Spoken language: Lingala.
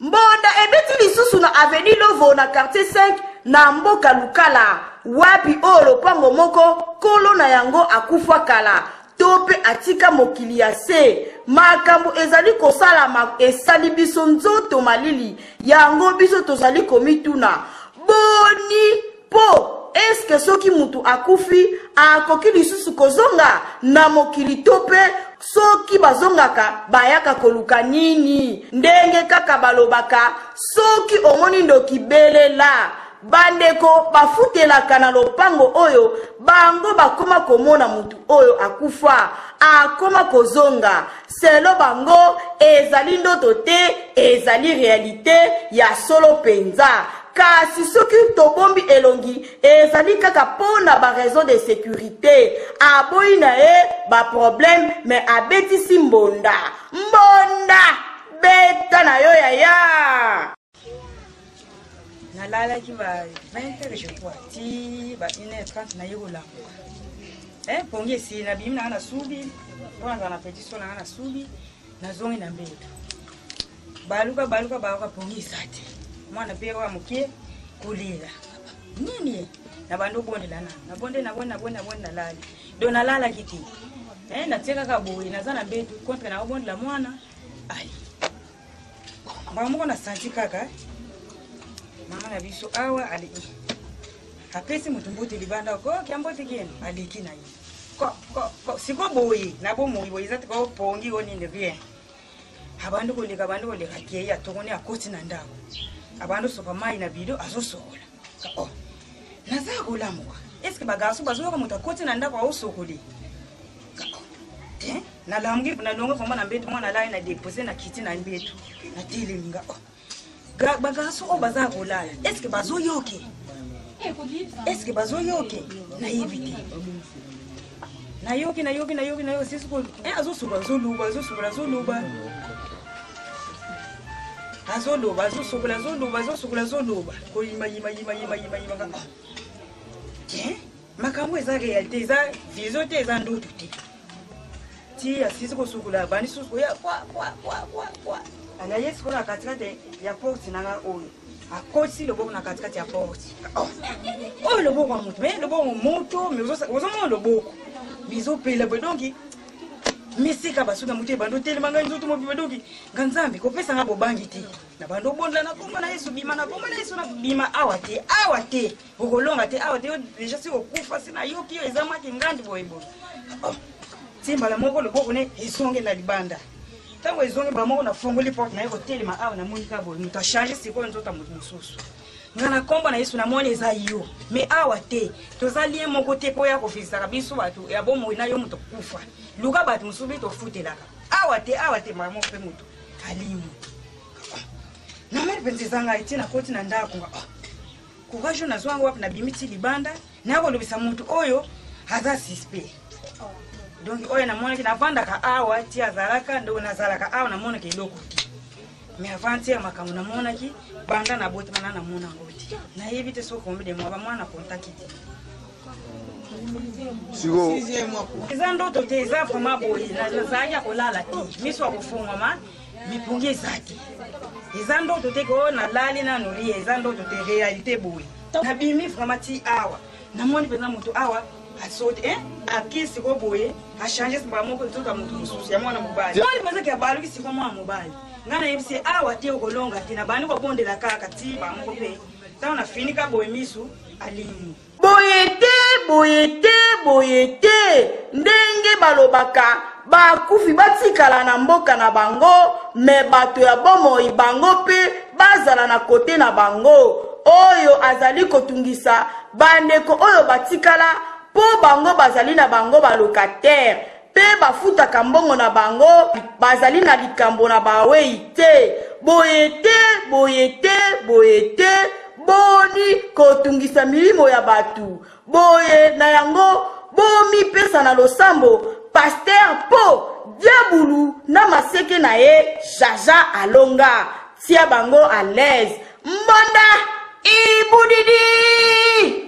Mbonda ebeti lisusu na avenue Lovo na quartier 5 na mboka Lukala, wapi oyo lopango moko kolo na yango akufa kala to mpe atika mokili ya se. Makambo ezali kosalama esali biso nzoto malili, yango biso tozali komituna boni mpo eske soki mutu akufi akoki lisusu kozonga na mokili to mpe soki bazongaka bayaka koluka nini? Ndenge kaka balobaka soki omoni ndoki belela. Bandeko bafutelaka na lopango oyo bango bakoma komona mutu oyo akufa akoma kozonga. Selo bango ezali ndoto te, ezali realite ya solo penza. Kasi soki tobombi elongi ezali kaka po na ba raison de securite. Aboyi na ye ba problème mais abetisi mbonda. Mbonda! Beta na yo yaya! Nalalaki ba 20 heures je crois ti ba 1 heure 30 naye kolamuka eh, pongi esili nabimi nanga na subi mpo nazala na petit so nanga na subi nazongi na mbeto baluka baluka baluka pongi eza te mwana mpe oyo moke kolela nini na bandi obondela nano nabonde nabonde nabonde nabonde nalali do nalalaki te eh, natie kaka boye naza na mbeto contre naobondela mwana ali mbala moko na santi kaka mama na biso awa aleki apesi moto mbote libanda ko kya mbote kino aleki na ye ko ko ko siko boye na bomoi boye eza te ko pongi o nini rien abandi koleka abandi koleka akei atokoni akoti na ndako abandi osopa mai na bido azosokola oh naza kolamuka eske bagarso bazoyoka moto akoti na ndako aosokoli te nalamuki nalongwe vraimen na mbeto mwana alali na depose na kiti na mbeto natelemi nga oh. Bagarso oyo baza kolala eske bazoyoke eske bazoyoke nayebi te nayoki nayoki nayoki nayoki sisi eh, azosukola azoloba azosukola azoloba azoloba azosukola azoloba azosukola azoloba koyima yima yima yima yima yima nga oh. Tiens, makambo eza réalité eza vision te eza ndoto te ti asilisi kosukola abandi susu koya kwa kwa kwa kwa kwa alaye sikoyo na katikati ya porte na nga oyo akotisi loboko na katikati ya porte oh. oyo loboko ya moto me loboko moto me ozomona loboko mizopela boye donki misika basuki ya moto ebandi otelema ngai nzoto mobima donki nga nzambe kopesa nga bobangi te na bandi obondela na kombo na yesu bima na kombo na yesu na bima awa te awa te okolonga te awa te yo deja si okufa si nayoki yo eza maki ngandi boye boye oh. ti mbala moko loboko ne ezongi na libanda ntango ezongi mbala moko nafongoli porte naye kotelema awa namoni kaka boye moto achange sikoyo nzoto ya moto mosusu nga na nkombo na yesu namoni eza yo me awa te toza lien moko te mpo ya kofilisaka biso bato ya bomoi na yo moto kufa luka bato mosusu bi tofutelaka awa te awa te mbala moko mpe moto alimi namoni mpenza eza ngai ti nakoti na ndako nga oh. Courage oyo nazwa yango wapi nabimi ti libanda naya kolobisa motu oyo aza suspect donc oyo namonaki navandaka awa ti azalaka ndo nazalaka awa namonaka eloko te mais avant ya makambo namonaki banda nabotama na namona yango te nayebi te soki combien de mois bamwana kontaki te eza ndoto te eza vraiment boye nazalaki ya kolala te miso ya kofungwama mipungi eza te eza ndoto te ko nalali nano rie eza ndoto te réalité boye nabimi vraiment ti awa namoni mpenza moto awa asoti eh? ake siko boye achange mbala moko nzoto ya moto mosusu ya mwana mobali moni mpenza ke abaluki siko mwana mobali ngai nayebisi awa te okolonga te nabandi kobondela kaka ti bamoko mpe ntango nafinika boye misu alingi Boye te, boye te, boye te. Ndenge balobaka bakufi batikala na mboka na bango me bato ya bomoi bango mpe bazala na kote na bango. Oyo azali kotungisa bandeko oyo batikala mpo bango bazali na bango ba locataire mpe bafutaka mbongo na bango, bazali na likambo na bawei te. Boye te, boye te, boye te, boni kotungisa milimo ya bato boye. Na yango bomipesa na losambo, pasteur, mpo diabulu na maseke na ye jaja alonga. Tia bango à l'aise. Mbonda ibudidi!